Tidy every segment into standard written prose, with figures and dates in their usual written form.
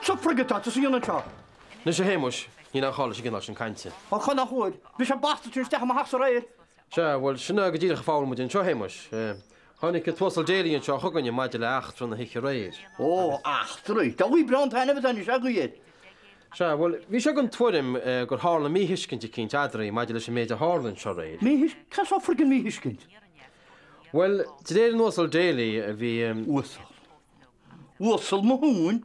Cad sa frig atá tusa a dhéanamh anseo? Anois a Shéamuis, níl aon chall leis an gcineál sin cainte. Ó cá nach bhfuil? Bhris an bastard sin isteach i mo theachsa aréir. Sea, bhuel, sin é go díreach a foghlaim muid anseo, a Shéamuis. Tháinig an tUasal Daly anseo chugainne maidir le eachtra na hoíche aréir. Ó, eachtraí! Diabhal breá an t-ainm atá anois agaibh air. Sea, bhuel, bhí sé den tuairim gur tharla míthuiscint eicínt eadraibh maidir leis an méid a tharla anseo aréir. Míthuiscint? Cad sa friggin míthuiscint? Bhuel, de réir an Uasail Daly, bhí. Uasal. Uasal mo thóin!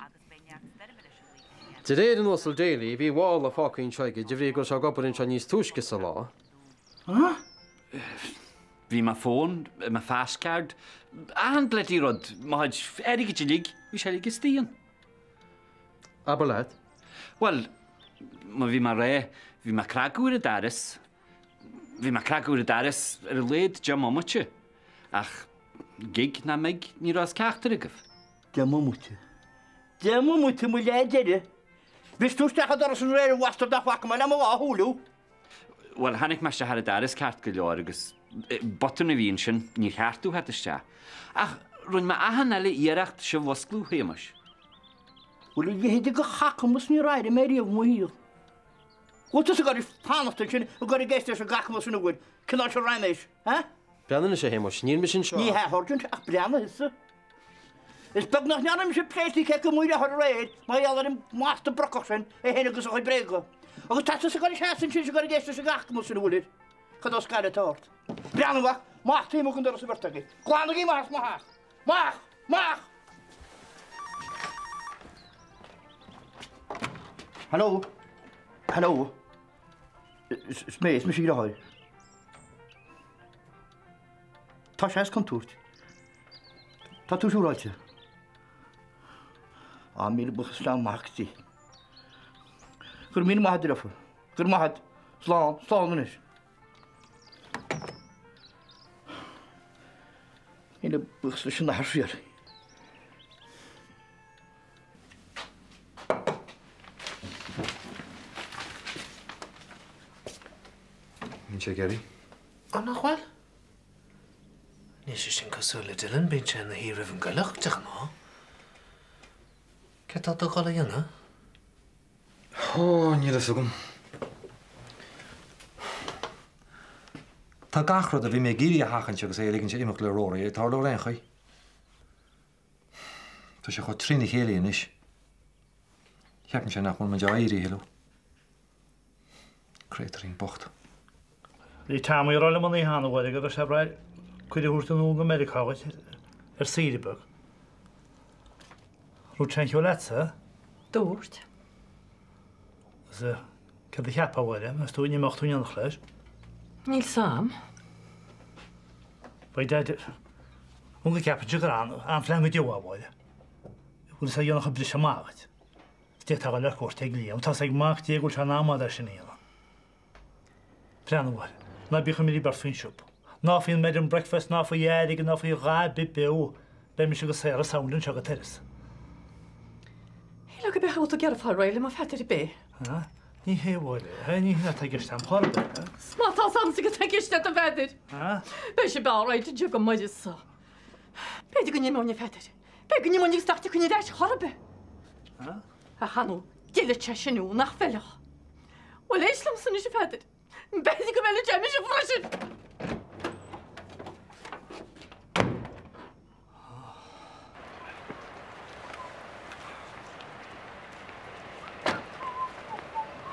De réir an Uasail Daly, bhí mála fágtha anseo aige de bhrí go raibh sé ag obair anseo níos túisce sa lá. Huh? Bhí mo phone, mo phascard, achan bloody rud, mo chuid airgid uilig, bhí sé uilig istigh ann. Abair leat. Bhuel, má bhí mé ag rá, bhí mé ag cnagadh ar an doras, bhí mé ag cnagadh ar an doras ar a laghad 10 mbomaite, ach gig ná mig ní raibh as ceachtar agaibh. 10 mbomaite. 10 mbomaite mo leath deiridh. Bhris tú isteach an doras aréir a bhastard nach bhfaca mé le mo dhá shúil thú. Bhuel, tháinig mé isteach ar an doras ceart go leor agus botún a bhí ansin, níor cheart domh theacht isteach. Ach rinne mé achan uile iarracht sibh a fhoscladh, a Shéamais. Bhuel, a leithéid de chacamas níor airigh mé riamh i mo shaol. Bhfuil tusa ag iarraidh fanacht ansin ag dul ag éisteacht leis an gcacamas sin a bhfuil, cineál seo raiméis, ha? Breathnaigh anois, a Shéamais, níl mise anseo Ní ach. hea, a Sháirsint, ach breathnaigh thusa. Is beag nach ndearna mise pléasc aici amuigh le aréir mar gheall ar an mbastard brocach sin, é féin agus a chuid bréaga. Agus tá tusa ag dul ag seasamh ansin is ag dul ag éisteacht leis an gcacamas sin a bhfuil air. Cad as scair atá ort? Breathnaigh amach, amach taobh amuigh den doras an bheirt agaibh. Glanaigí amach as mo theach! Amach! Amach! Hello? Hello? Is mé, is mise a dheartháir. Tá sé as contúirt. Tá tú siúráilte. Á, míle buíochas le Mac Dé. Go raibh míle maith agat, a dheirfiúr. Go raibh maith agat. Slán, slán anois. Míle buíochas leis an Athair Síoraí. Níl sé ag éirí. Ó, nach bhfuil? Níl sé sin cosúil le Dylan, bíonn sé ina shuí roimh an gcoileach, de ghnáth. Céard tá tú ag dul a dhéanamh? Ó, níl a fhios agam. Tá gach rud a bhí mé ag iarraidh a sheachaint agus é a ligint imeacht le Rory ag tarlú ar aon chaoi. Tá sé chomh trína chéile anois. Ceapann sé nach bhfuil muid á iarraidh a thuilleadh. Créatúirín bocht. Bhí Tommy ag rá liom an oíche cheana, a Mháire, go raibh sé breá cuireadh a thabhairt anonn go Meiriceá dhuit ar saoire beag. Dúirt sé aon cheo leatsa? Dúirt. Agus céard a cheapfá, a Mháire, meas tú an imeodh tú in éineacht leis? Níl 's a'm. Beidh Deaid An go gceapann sé gur an-phlean go deo é, a Mháire. Bhfuil fhios a'd dhéanfadh briseadh maith dhuit. D'fhéadfá a dhul ar cuairt ag Liam. Tá's ag Mac Dé go bhfuil sé in am é sin a dhéanamh. Breathnaigh, a Mháire. Ná bíodh imní ar bith ort faoin siopa. Ná faoin mbed and breakfast, ná faoi airgead, ná faoi dhath ar bith beo. Beidh mise agus Sarah sound anseo agat thairis. Shílfeá go mbeadh tú ag iarraidh fáil réidh liom a Pheadair ar bith. Ha? Ní hé a Mháire. Ní hin atá i gceist a'm chor ar bith. 'S má tá ansin atá i gceist agat a Pheadair. Ha? Beidh sibh alright anseo go m'uireasa. B'fhéidir go n-imeoinn a Pheadair. B'fhéidir go n-imeoinn agus nach dtiocfainn ar ais chor ar bith. Ach ar ndóigh, d'fheilfeadh sé sin thú, nach bhfeilfeadh? Bhuel, éist liomsa anois, a Pheadair. B'fhéidir go bhfeilfeadh sé mise freisin!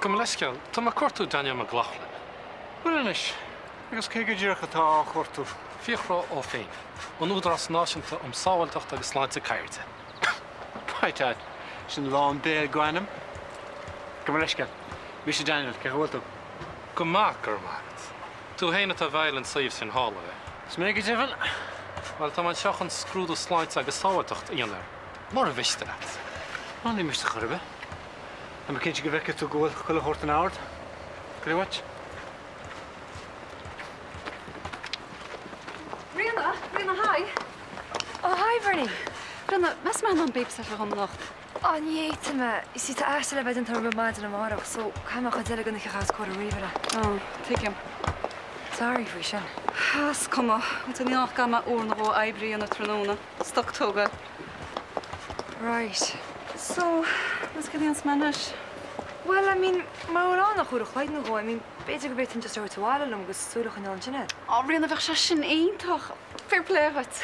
Gabh mo leithscéal, tá mé ag cuartú Daniel McLaughlin. Bhuel anois, agus cé go díreach atá á chuartú? Fiachra Ó Féin, ón Údarás Náisiúnta um Sábháilteacht agus Sláinte Ceirde. By dad, sin lán béil go ainm. Gabh mo leithscéal. Mise Daniel, cén chaoi a bhfuil tú? Go maith, go raibh maith agat. Tú féin atá i bhfeighil an tsuímh sin thall, ab ea? Is mé go deimhin. Bhuel, tá mé anseo chun scrúdú sláinte agus sábháilteacht a dhéanamh air, mura mhiste leat. Ná ní miste chor ar bith. Tá mé cinnte go bhfeicfidh tú go bhfuil chuile shórt in ord. Go raibh uait. Ríona, Ríona, hi. Oh, hi Bernie. Ríona, meas tú an mbeifeá in ann babysitter dhom anocht? Oh, ní fhéadfaidh mé. You see, tá aiste le bheith déanta roimh maidin amárach, so caithfidh mé an chuid eile den oíche a chaitheamh os comhair an ríomhaire. Oh, tuigim. Sorry faoi sin. Ah, is cuma. Bhuel, ní ach go mbeidh uair nó dhó oibre a dhéanamh tráthnóna. Stoc tógáil. Right. So, agus cad a dhéanfas mé anois? Bhuel, I mean, mura bhfuil ann ach uair a chloig nó dhó, I mean, b'fhéidir go bhféadfainn just a thabhairt abhaile liom agus súil a choinneáil ansin air. Á, Ríona, bheadh sé sin iontach! Fair play dhuit!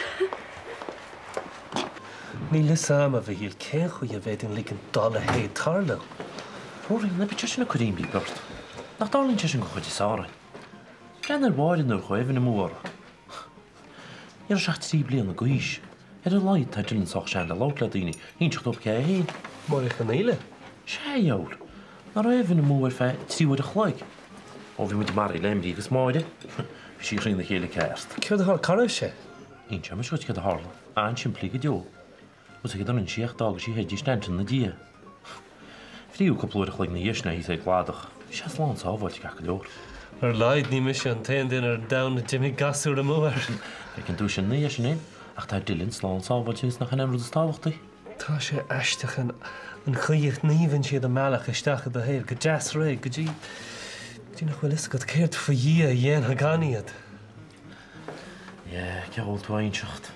Níl fhios a'm, a Mhichíl, cén chaoi a bhféadfainn ligint dá leithéid tarlú. Rory, ná bíodh sé sin ag cur imní ort. Nach dtarlaíonn sé sin den chuid is fearr? Breathnaigh ar Mháire nuair a chuaigh Evan amú uirthi. Ní raibh sé ach 3 bliana d'aois. Ar a laghad tá Dylan sách sean le labhairt le daoine, inseacht dóibh cé é féin. Máire Chonghaile? Sea, a dheabhail. Nach raibh Evan amú ar feadh 3 uair a chloig? Ó, bhí muid maraithe le imní agus Máire, bhí sí thrína chéile ceart. Céard a tharla? Cá raibh sé? Inseoidh mise dhuit céard a tharla. An-simplí go deo. Bhfuil 's agat céard a rinne sí ach d'fhága sí Eddie Stanton ina diaidh. Fríothadh cúpla uair a chloig ina dhiaidh sin é thíos ar an gcladach. Bhí sé slán sábháilte ceart go leor. Ar a laghad ní mise an t-aon duine ar an domhan a d'imigh gasúr amú air. Feiceann tú sin ina dhiaidh sin féin, ach tá Dylan slán sábháilte agus nach in é an rud is tábhachtaí? Tá sé aisteach an chaoi a shníomhann siad a mbealach isteach i do shaol, go deas réidh, go dtí go dtí nach bhfuil fhios agat céard faoi Dhia a dhéanfá gan iad. Yeah, cé dhó a bhfuil tú á inseacht?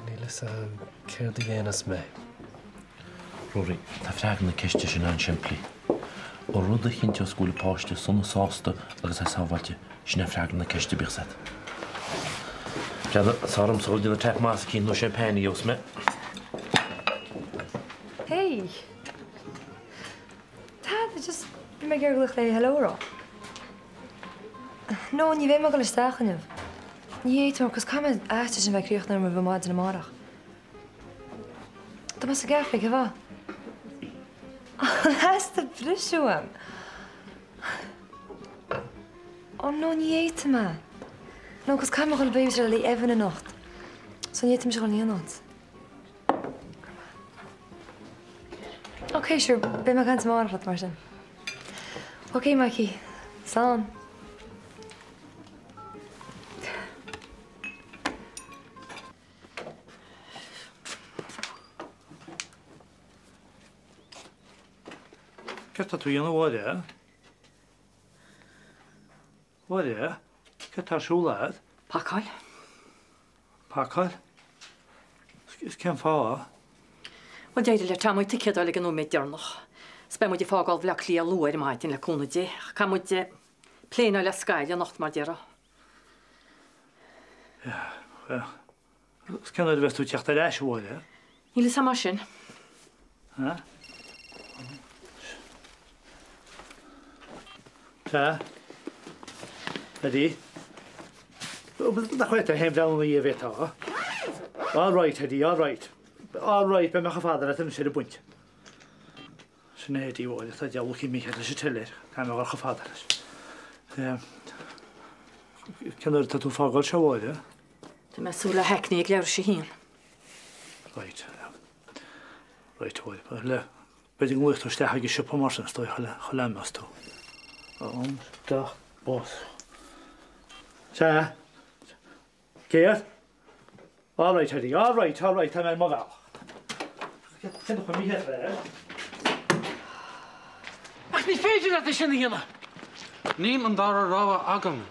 Níl fhios a'm céard a dhéanfas mé. Rory, tá freagra na ceiste sin an-simplí. An rud a chinnteos go bhfuil an páiste sona sásta agus é sábháilte, sin é freagra na ceiste, bíodh 's agat. Breathnaigh, tá ormsa dhul ag déanamh tap maith eicínt nó sé an pain a gheobhas mé. Hey! Tada, just bhí mé ag iarraidh glaoch le hello a rá. No, ní bheidh mé ag dul isteach inniu. Ní fhéadfainn, 'cause caithfidh mé an aiste sin a bheith críochnaithe roimh maidin amárach. Tá mé sa gcaife, cén fáth? An aiste briseadh uaim. Oh no, ní fhéadfaidh mé. No, 'cause caithfidh mé dhul babysitter le Evan anocht. So ní fhéadfaidh mise dhul in aon áit. Ok, sure, beidh mé ag caint amárach leat mar sin. Ok, Mikey. Slán. Céard tá tú a dhéanamh, a Mháire? Mháire, céard tá ar siúl agat? Pacáil. Pacáil? Is cén fáth? Bhuel, d'éirigh le Tommy ticéad a fháil ag an nóiméad deireanach. 'S beidh muid ag fágáil Bhaile Átha Cliath luath ar maidin, le cúnamh Dé. Ach caithfidh muid pléineáil le Sky anocht, mar déarfá. Yeah, well. Agus cén uair a bheas tú ag teacht ar ais, a Mháire? Níl fhios a'm mar sin. Ha? Sea. Eddie. Nach bhfuil féin breathnú ina dhiaidh an bhféadfá? All right, Eddie, all right. All right, beidh mé chomh fada leat anois ar an bpointe. Sin é Eddie, a Mháire, tá deabhal cimí leis an teile air. Caithfidh mé a dhul chomh fada leis. Cén uair atá tú ag fágáil seo, a Mháire? Tá mé ag súil le Hackney ag leathuair tar éis a haon. Right. Right, a Mháire. Le, b'fhéidir go nglaofaidh tú isteach ag an siopa mar sin, is dóigh, chuile, chuile am as tú. An dá bos. Sea. Céard? All right, Eddie, all right, all right, tá mé ar mo bhealach. Cén chaoi mícheart air? Ach ní féidir leat é sin a dhéanamh! Níl an dara rogha agam.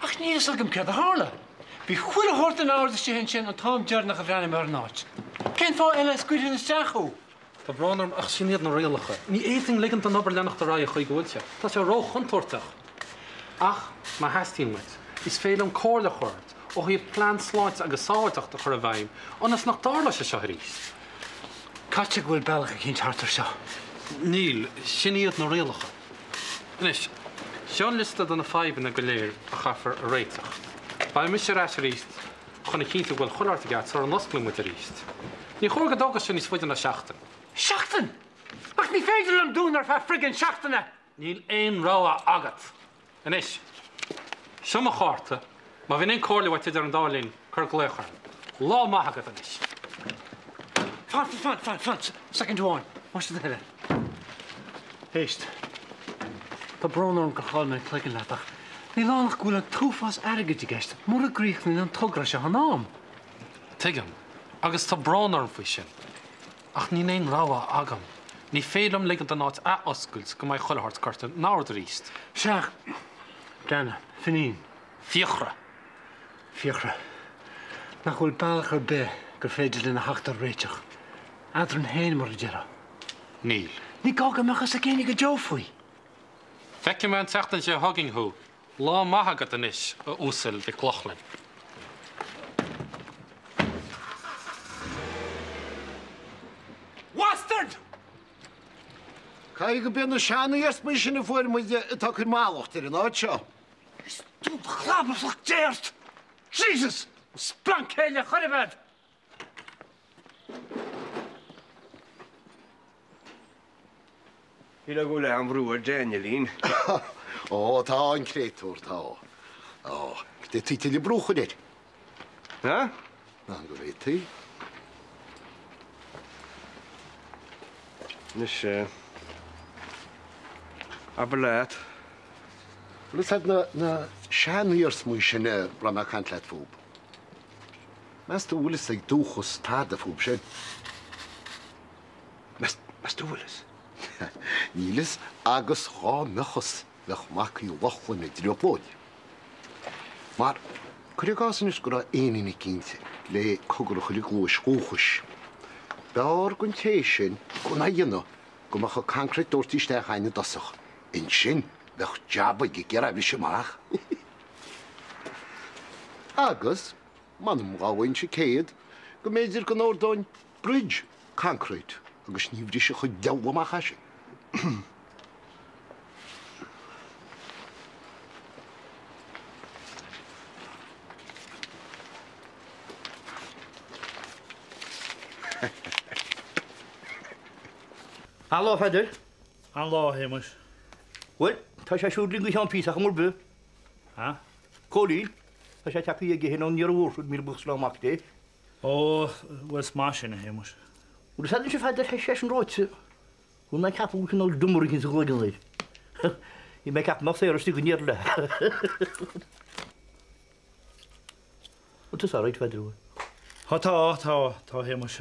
Ach níl fhios agam céard a tharla. Bhí chuile shórt in ord istigh ansin an t-am deireanach a bhreathnaigh mé ar an áit. Cén fáth eile a scaoilfinn isteach thú? Tá brón orm ach sin iad na rialacha. Ní fhéadfainn ligint don obair leanacht ar aghaidh an chaoi go bhfuil sé. Tá sé róchontúirteach. Ach má theastaíonn uait, is féidir liom comhairle a chur ort ó thaobh plean sláinte agus sábháilteachta a chur i bhfeidhm ionas nach dtarlóidh sé seo arís. Caithfidh go bhfuil bealach eicínt thart ar seo. Níl, sin iad na rialacha. Anois, seo liosta de na fadhbanna go léir a chaithfear a réiteach. Beidh mise ar ais arís chun a chinntiú go bhfuil chuile shórt i gceart sara n-osclaíonn muid arís. Ní chóir go dtógfadh sé níos faide ná seachtain. Seachtain! Ach ní féidir liom dúnadh ar feadh friggin seachtaine! Níl aon rogha agat. Anois, seo mo chárta. Má bhíonn aon comhairle uait idir an dá linn, cuir glaoch orm. Lá maith agat anois. Fan, fan, fan, fan, soicind amháin, más do thoil é. Éist, tá brón orm gur chaill mé an cloigeann leat ach níl ann ach go bhfuil an t-uafás airgid i gceist mura gcríochnaíonn an togra seo in am. Tuigim, agus tá brón orm faoi sin. Ach níl aon rogha agam. Ní féidir liom ligint don áit ath-oscailt go mbeidh chuile shórt curtha in ord arís. Sea, breathnaigh, Finín. Fiachra. Fiachra, nach bhfuil bealach ar bith gur féidir linn a theacht ar réiteach? Eadrainn féin, mar a déarfá. Níl. Ní gá go mbeadh fhios ag éinne go deo faoi. Feicfidh mé an tseachtain seo chugainn thú. Lá maith agat anois, a Uasail Mhic Lochlainn. Bhastard! Caithfidh gurb iad na seaniarsmaí sin a fuair muid atá ag cur mallacht ar an áit seo. Is tú do chlabarsach Dé ort! Jesus! Splanc eile chor ar bith! Shílfeá go bhfuil an-bhrú ar Danielín. Ó, tá an créatúr, tá. Ó, d'fhéadfaí tuilleadh brú a chur air. Ha? Ná go bhféadfaí. Anois, abair leat. Bhfuil fhios a'd na, na seaniarsmaí sin a raibh mé ag caint leat fúb? Meas tú bhfuil fhios ag Dúchas tada fúb sin? Meas, meas tú bhfuil fhios? Níl fhios agus dhá mbeadh fhios bheadh mac Uí Lochlainn i dtrioblóid. Mar, cuir i gcás anois go raibh éinín eicínt le cogar a chur i gcluais Dhúchais. B'fhearr don té sin gan é a dhéanamh go mbeadh an concrete doirte isteach againn i dtosach. Ansin bheadh jab aige ag iarraidh a bhriseadh amach. Agus, m'anam dhá bhfaighinnse 100, go mb'fhéidir go n-ordóinn bridge concrete agus ní bhrisfeadh an diabhal amach é sin. An-lá, a Pheadair. An-lá, a Shéamais. Bhuel, tá sé siúd linn go ceann píosa chuma ar bith. Ha? Cóilín, tá sé tagtha aige féin ón Iarmhór siúd, míle buíochas le Mac Dé. Ó, bhuel, is maith sin, a Shéamais. Bhuel, is fhada sé fada ar seisean ráite. Bhfuil mé ag ceapadh go bhfuil cineál diomar éicint sa gcloigeann air. Bhí mé ag ceapadh nach saor istigh go ndéarfaidh le. Bhfuil tusa alright, a Pheadair, bhfuil? Tá, tá, tá, tá, a Shéamais.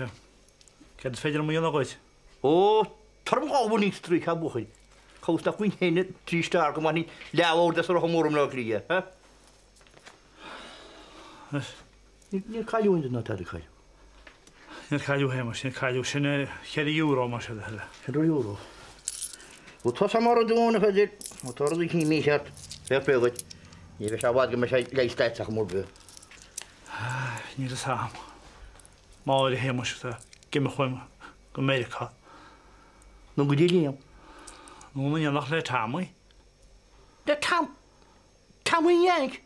Céard is féidir liom a dhéanamh dhuit? Ó, tar orm dhá bhun níos stríoc, a bhuachaill. Cá bhfios nach bhfuil féin trí star go mbainfinn leath-uair de sa rotha mór i mBleá Cliath, ha? Níor cailleadh aon duine ná tada cailleadh. Níor cailleadh a Shéamais, níor cailleadh. Sin €4 más ea do thoil. €4. Bhuel tá sé mar a dúin a Pheadair, má tá rud éicint mícheart, fair play dhuit. Ní bheidh sé i bhfad go mbeidh sé leigheasta agat chuma ar bith. Níl fhios a'm. Máire a Shéamais atá ag imeacht uaim go Meiriceá. Nó go dtí Liam. Nó in éineacht le Tommy. Le Tom. Tommy an Yank.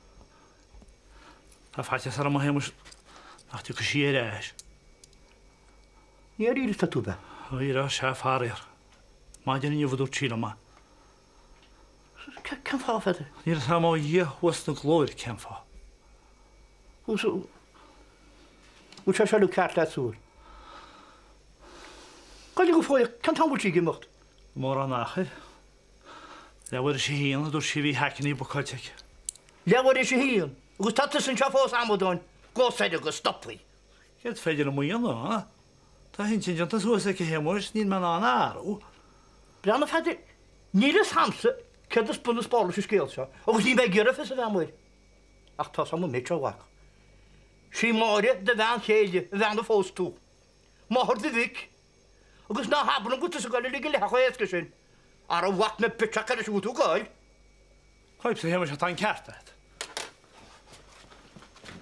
Tá faitíos orm a Shéamais nach dtiocfaidh sí ar ais. Ní dáiríre atá tú, ab ea? Dáiríre, sea, faraor. Maidin inniu a dúirt sí liom é. Cén fáth, a Pheadair? Níl fhios a'm ó Dhia thuas na glóire cén fáth. Bhfuil sé seo ceart leat súil? Goile go fóill, cén t-am bhfuil sí ag imeacht? Mórán achair. Leathuair théis a haon, a dúirt sí, bhí Hackney bookáilte aici. Leathuair théis a haon? Agus tá tusa anseo fós, a amadáin. Go soir agus stop í. Céard féidir liom a dhéanamh, ha? Tá a hintinn déanta suas aici, a Shéamuis, níl mé in ann a athrú. Breathnaigh, a Pheadair, níl fhios a'msa céard is bun is barr leis an scéal seo, agus níl mé ag iarraidh fios a bheith a'm air. Ach tá 'fhios a'm an méid seo, a mhac. Sí Máire do bhean chéile, an bhean a phós tú. Máthair do mhic. Agus ná habair liom go bhfuil tusa ag goil a ligean léi chomh héasca sin. Ara a mhac na bitse cad leis a bhfuil tú ag goil? Cuimse, a Shéamais, tá an ceart agat.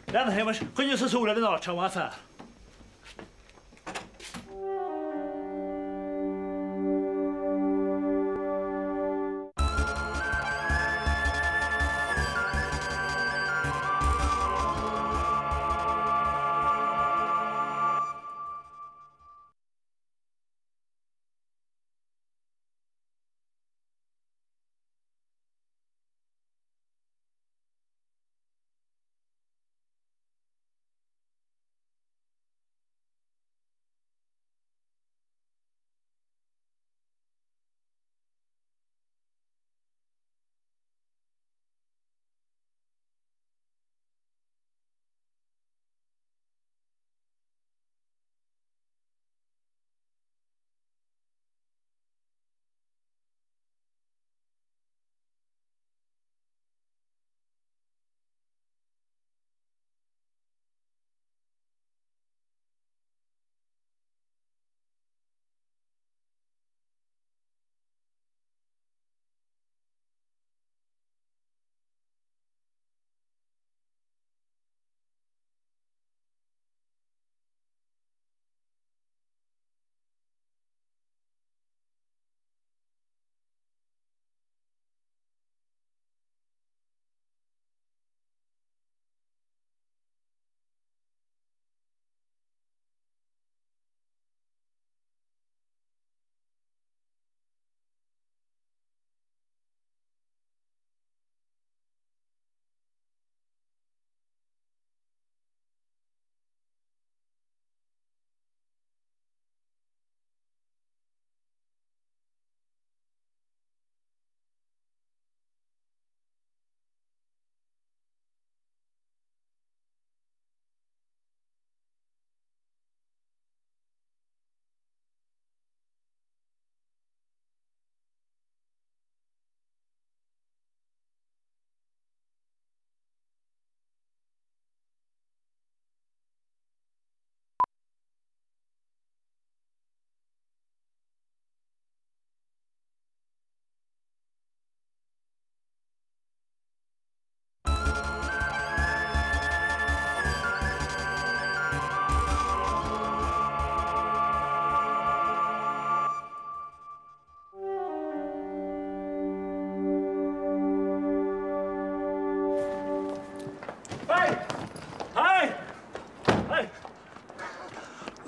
Lean, a Shéamais, coinnigh súil ar an áit seo, más fearr.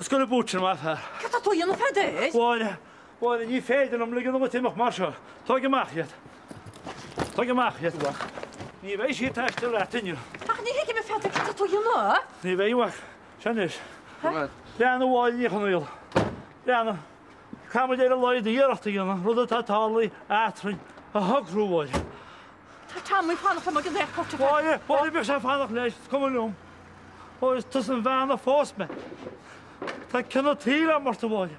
Oscail an boot sin, a fear. Cad tá tú a dhéanamh, a Pheadair? Mháire, Mháire, ní féidir liom ligean dhuit imeacht mar seo. Tóig amach iad. Tóig amach iad, a mhac. Ní bheidh sí ag taisteal leat inniu. Ach ní thuigim, a Pheadair, cad tá tú a dhéanamh? Ní bheidh, a mhac. Seo anois. Breathnaigh, a Mháire Ní Chonaola. Breathnaigh. Caithfidh muid ar a laghad iarracht a dhéanamh rud atá tarlaithe eatrainn a shocrú, a Mháire. Tá Tommy ag fanacht liom ag an airport, a Pheadair. Mháire, Mháire, bíodh sé ag fanacht leis, is cuma liom. Ó, is tusa an bhean a phós mé. Tá cion an tsaoil agam ort, a Mháire.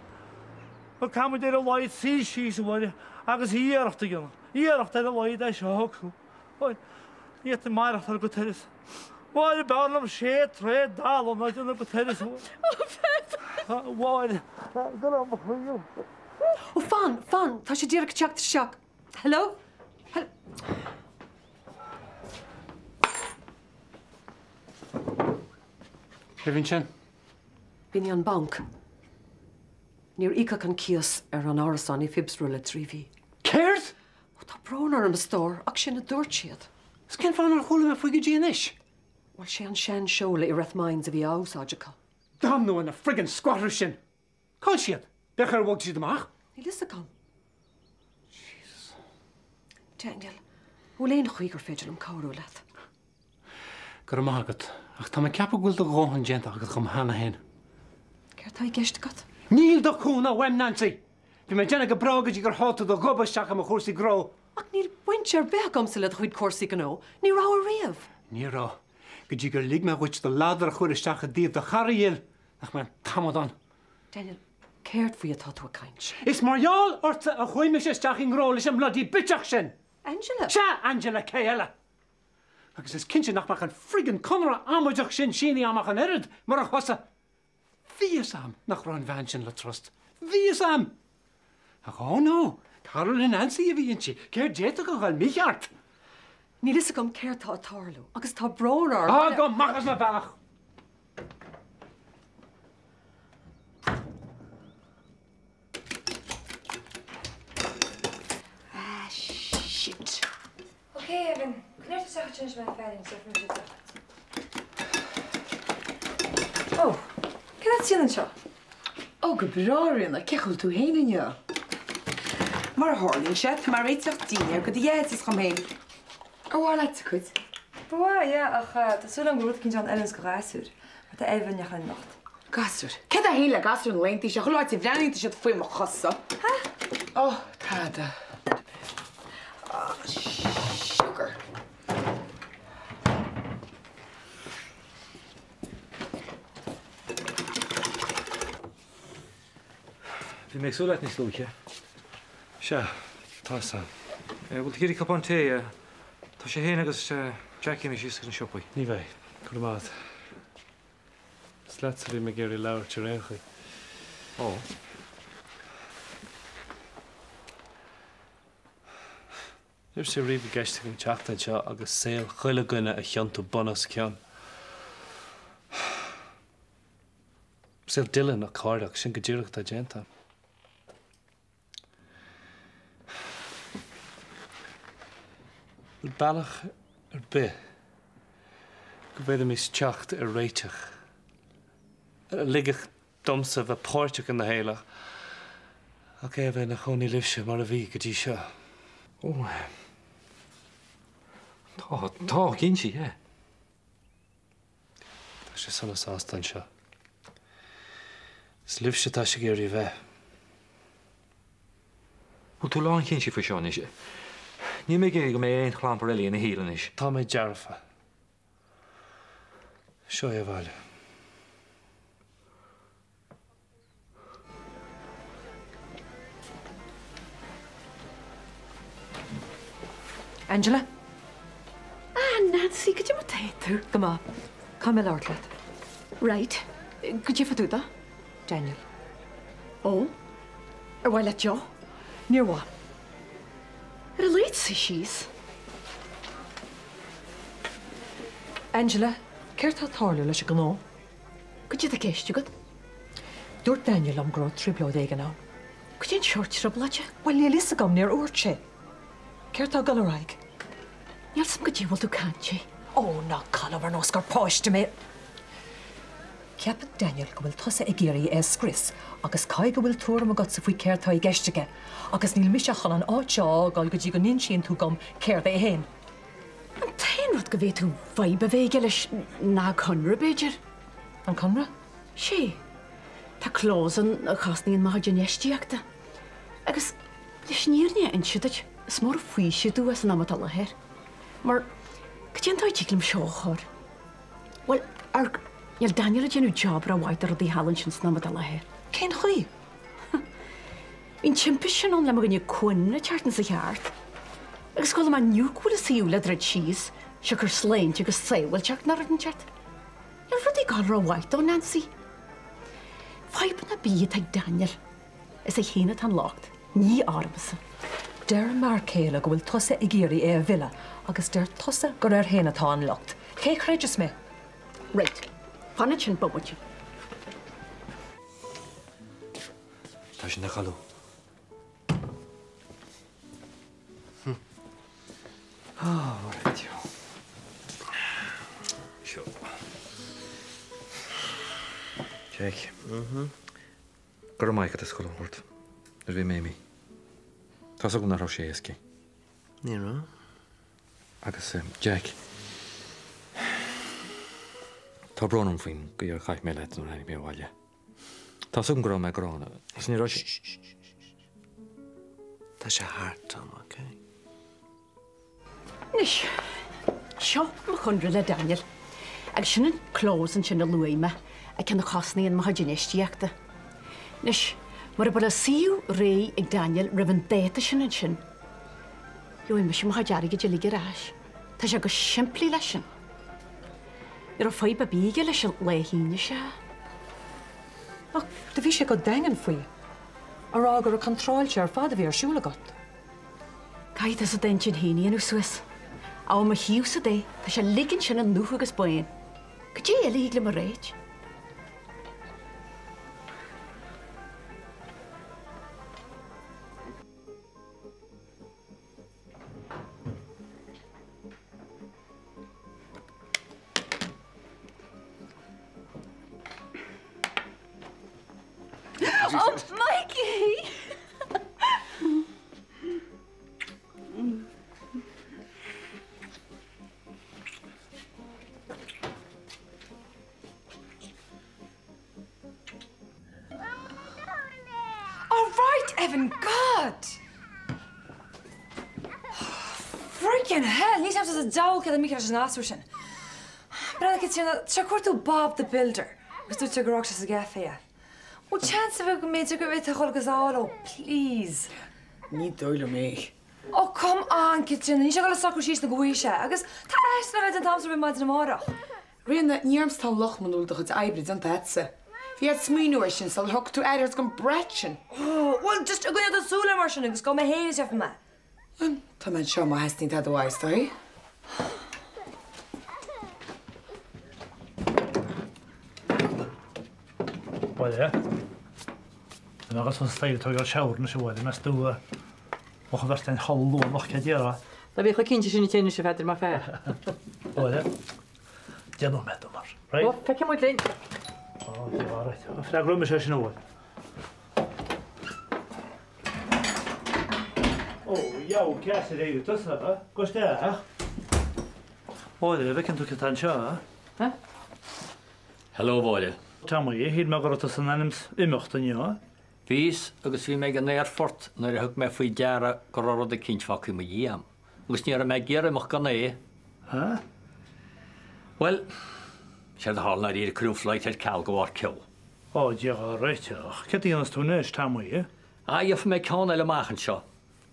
Nó caithfidh muid ar a laghad suí síos, a Mháire, agus iarracht a dhéanamh, iarracht ar a laghad é seo a shocrú. Mháire, ní fhéadfainn maireachtáil go turas. Mháire, b'fhearr liom sé troigh dalbha ná déanamh go turas. Ó, Pheadair! A Mháire, go raibh mo chroí. Ó, fan, fan, tá sé díreach ag teacht isteach. Hello? Hello? Cé bhí ansin? B'in an banc. Níor íocadh an cíos ar an árasán i Phibsborough le 3 mhí. Céard? Ó, tá brón orm, a stór, ach sin a dúirt siad. Is cén fáth nár chuala mé faoi go dtí anois? Bhuel, sé an sean-seoladh i Rathmines a bhí á úsáid acu. Damnú ar na friggin squatters sin! Cá bhfuil siad? B'fhéidir ar bhog siad amach? Níl fhios agam. Jesus. Daniel, an bhfuil aon chaoi gur féidir liom cabhrú leat? Go raibh maith agat, ach tá mé ag ceapadh go bhfuil do dhóthain déanta agat dhom cheana féin. Céard tá i gceist agat? Níl do chúnamh uaim, Nancy! Bhí mé ag déanamh go breá go dtí gur sháigh tú do ghob isteach i mo chúrsaí gnó. Ach níl baint ar bith agamsa le do chuid cúrsaí gnó. Ní raibh ariamh. Ní raibh, go dtí gur lig mé dhuit do ladar a chur isteach i dtaobh do chara dhil. Nach mé an t-amadán! Daniel, céard faoi atá tú ag caint? Is mar gheall ortsa a chuaigh mise isteach i ngnó leis an mbloody bitseach sin! Angela? Sea, Angela, cé eile? Agus is cinnte nach mbeadh an friggin conradh amaideach sin sínithe a'm ach an oiread, murach thusa! Bhí fhios a'm nach raibh an bhean sin le trust. Bhí fhios a'm! Ach oh no, cara le Nancy a bhí inti, céard d'fhéadfadh a dhul mícheart? Níl fhios agam céard tá ag tarlú, agus tá brón orm. Ah, gabh amach as mo bhealach! Ah, shit. Ok, Evan, coinnigh ort isteach ansin leis mé féin agus déarfaidh mise deoch. Ó, céard atá tú anseo? Ó, go breá, a Ríona, cén chaoi a bhfuil tú féin inniu? Mar a tharlaíonn sé, tá mé ag réiteach dinnéar do do dhaid is dhom féin. Ar mhaith leatsa cuid? Ba mhaith, yeah, ach tá súil agam go bhfuil rud eicínt ann a fheileanns do ghasúir, mar tá Evan ag teacht anocht. Gasúir? Céard é féin le gasúir na laethanta seo? Chuile áit a bhreathnaíonn tá siad faoi mo chosa. Ha? Ó, tada. Ah, sugar. Bhí mé ag súil leat níos luaithe. Sea, tá 'fhios a'm. Bhfuil tú ag iarraidh cupán tae? Tá sé féin agus Jackie imithe síos chuig na siopaí. Ní bheidh. Go raibh maith agat. Is leatsa a bhí mé ag iarraidh labhairt ar aon chaoi. Ó. Ní raibh sé riamh i gceist agam teacht anseo agus saol chuile dhuine a thiontú bunoscionn. Saol Dylan ach go háirithe, sin go díreach atá déanta. Bhfuil bealach ar bith go bhféadfaimis teacht ar réiteach a ligfeadh domsa bheith páirteach ina shaol ach é a bheith ina chónaí libhse mar a bhí go dtí seo? Ó, tá, tá, cinnte, yeah. Tá sé sona sásta anseo. Is libhse atá sé ag iarraidh a bheith. Bhfuil tú lánchinnte faoi seo anois? Níl mé ag iarraidh go mbeidh aon chlampar eile ina shaol anois. Tá mé dearfa. Seo é a bhaile. Angela? Ah, Nancy, goidé mar tá tú? Go maith. Caithfidh mé labhairt leat. Right. Goidé fá dtaobh de? Daniel. Ó? Ar mhaith leat deoch? Níor mhaith. Ar a laghad suigh síos. Angela, céard tá ag tarlú leis an ngnó? Goidé tá i gceist agat? Dúirt Daniel liom go raibh trioblóid éigin ann. Goidé an seort trioblóide? Bhuel, níl fhios agam, níor dhúirt sé. Céard tá ag dul ar aghaidh? Níl 's a'm goidé a bhfuil tú ag caint faoi. Ó, ná caith liom ar nós gur páiste mé! Ceapann Daniel go bhfuil tusa ag iarraidh é a scrios agus caithfidh go bhfuil tuairim agatsa faoi céard tá i gceist aige agus níl mise chun an áit seo a fhágáil go dtí go n-insíonn tú dom céard é fhéin. An t-aon rud go bhféadfadh fadhb a bheith aige leis ná conradh, b'fhéidir. An conradh? Sé. Tá clause ann a chosnaíonn mo chuid infheistíochta. Agus leis an fhírinne a inse duit, is mór an faoiseamh domh é san am atá i láthair. Mar, cad é an dóigh a dtig liom seo a chur? Bhuel, amharc, níl Daniel ag déanamh job rómhaith de rudaí thall ansin san am atá i láthair. Cén chaoi? Bhí an timpiste sin ann le mo dhuine Quinn an tseachtain seo thart. Agus chuala mé inniu go bhfuil a suíomh le druid síos, siocair sláinte agus sábháilteacht nó rud inteacht. Níl rudaí ag gabháil rómhaith dó, Nancy. Fadhbanna ar bith atá ag Daniel, is air féin atá an locht, ní ormsa. Deir m'fhear céile go bhfuil tusa ag iarraidh é a mhilleadh agus deir tusa gur air féin atá an locht. Cé chreidfeas mé? Right. Fan ansin bomaite. Tá sé ina chodladh. Seo. Jack. Go raibh maith agat as chuile shórt nuair a bhí mé imithe. Tá's agam nach raibh sé éasca. Ní raibh. Agus Jack, tá brón orm faoin gcaoi ar chaith mé leat nuair a tháinig mé abhaile. Tá's agam go raibh mé gránna agus ní raibh sé. Tá sé thart, Tom, ok? Anois, seo mo chonradh le Daniel. Agus sin an clause ansin a luaigh mé, an ceann a chosnaíonn mo chuid infheistíochta. Anois, mura bhfuil an suíomh réidh ag Daniel roimh an dáta sin ansin, gheobhaidh mise mo chuid airgid uilig ar ais. Tá sé chomh simplí leis sin. Ní raibh fadhb ar bith aige leis an lá a shínigh sé. Ach do bhí sé go daingean faoi, a rá gur contráilte ar fad a bhí ar siúl agat. Caithfidh tusa d'intinn féin a dhéanamh suas. Ó mo thaobhsa de, tá sé uilig ansin i ndubh agus bán. Cad é eile a thig liom a ráit? Oh, Mikey! All right, Evan, God! Freaking hell, níl a fhios ag an diabhal céard a mícheál leis an ngasúr sin. Breathnaigh Caitríona, tá sé ag cuartú Bob the Builder agus dúirt sé gur fhág sé sa gcaife é. Bhfuil seans ar bith go mb'fhéidir go bhféadfá a dhul agus a fháil ó, please. Ní dóigh liom é. Oh, come on, Caitríona, níl sé ag dul a socrú síos nó go bhfaighidh sé agus tá aistear le bheith déanta agamsa roimh maidin amárach. Ríona, ní ormsa atá an locht muna bhfuil do chuid oibre déanta agatsa. Bhí ort smaoineamh air sin sular thug tú aire a thabhairt don brat sin. Oh, bhuel, just coinnigh do shúil air mar sin agus gabhfaidh mé féin is gheobhaidh mé. Bhuel, tá mé anseo má theastaíonn tada uait, is dóigh. Bhaile. Tá mé ag dul suas an staighre ag tógáil shower anois a Mháire, meas tú an mbeadh an bheirt ina chodladh luath anocht, céard a déarfá? Dá bhí chomh cinnte sin duit féin anois a Pheadair, mar fear. Bhaile. Deich nóiméad dom mar. Right? Ó, feicfidh muid linn. Ó, Dia ár réiteach. Freagróidh mise é sin a Mháire. Ó, dheabhal ceas ar éirigh tusa, a? Gabh isteach. Mháire, an bhfeiceann tú cé atá anseo, a? A? Hello, Mháire. Tomaí, shíl mé go raibh tusa in ainm 's imeacht inniu. Bhíos agus bhí mé ag an aerfort nuair a thug mé faoi deara go raibh rud eicínt fágtha i mo dhiaidh a'm agus ní raibh mé ag iarraidh imeacht gan é. A? Bhuel, séard a tharla ná dáiríre cuireadh an flight ar ceal de bharr ceo. Ó, Dia ár réiteach. Céard a dhéanfas tú anois, Tomaí? Ah, gheobhaidh mé ceann eile amach anseo.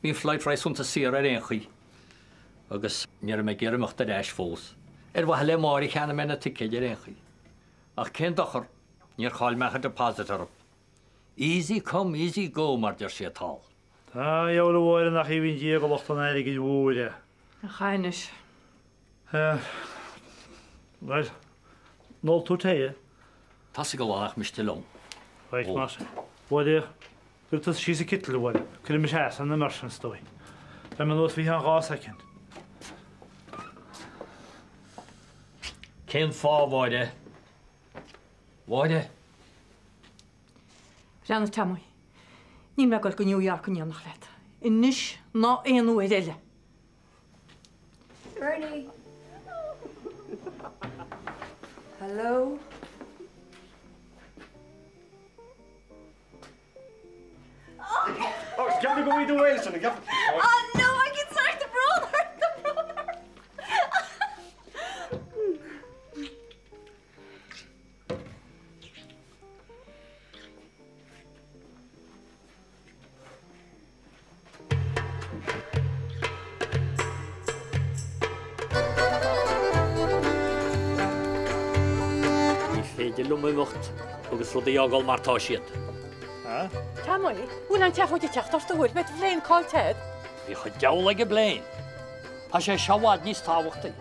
Bhí an flight réasúnta saor ar aon chaoi. Agus ní raibh mé ag iarraidh imeacht ar ais fós. Ar mhaithe le Máire a cheannaigh mé na ticéid ar aon chaoi. Ach cén dochar, níor chaill mé ach an deposit orthu. Easy come, easy go, mar deir siad thall. A dheabhail a Mháire nach aoibhinn Dia do lucht an airgid mhóir é. Ach anois. Bhuel, an ólfaidh tú tae? Tá's ag a lán nach miste liom. Right, mar sin. Mháire, cuir tusa síos an kettle, a Mháire. Cuirfidh mise as an immersion, is dóigh. Beidh mé anuas faoi cheann 2 soicind. Cén fáth, a Mháire? Mháire. Breathnaigh, Tommy. Níl mé ag dul go New York in éineacht leat. Anois ná aon uair eile. Bernie! Hello? Oh, ceapaim go bhfuil tú uaidh sin, Oh no, I can start the brón ort, the brón ort. Ní féidir liom imeacht agus rudaí a fhágáil mar tá siad. Tommy, bhfuil an tseafóid ag teacht ort an bhfuil? Beidh do phlane caillte agat. Bíodh an diabhal ag an bplane. Tá sé seo i bhfad níos tábhachtaí.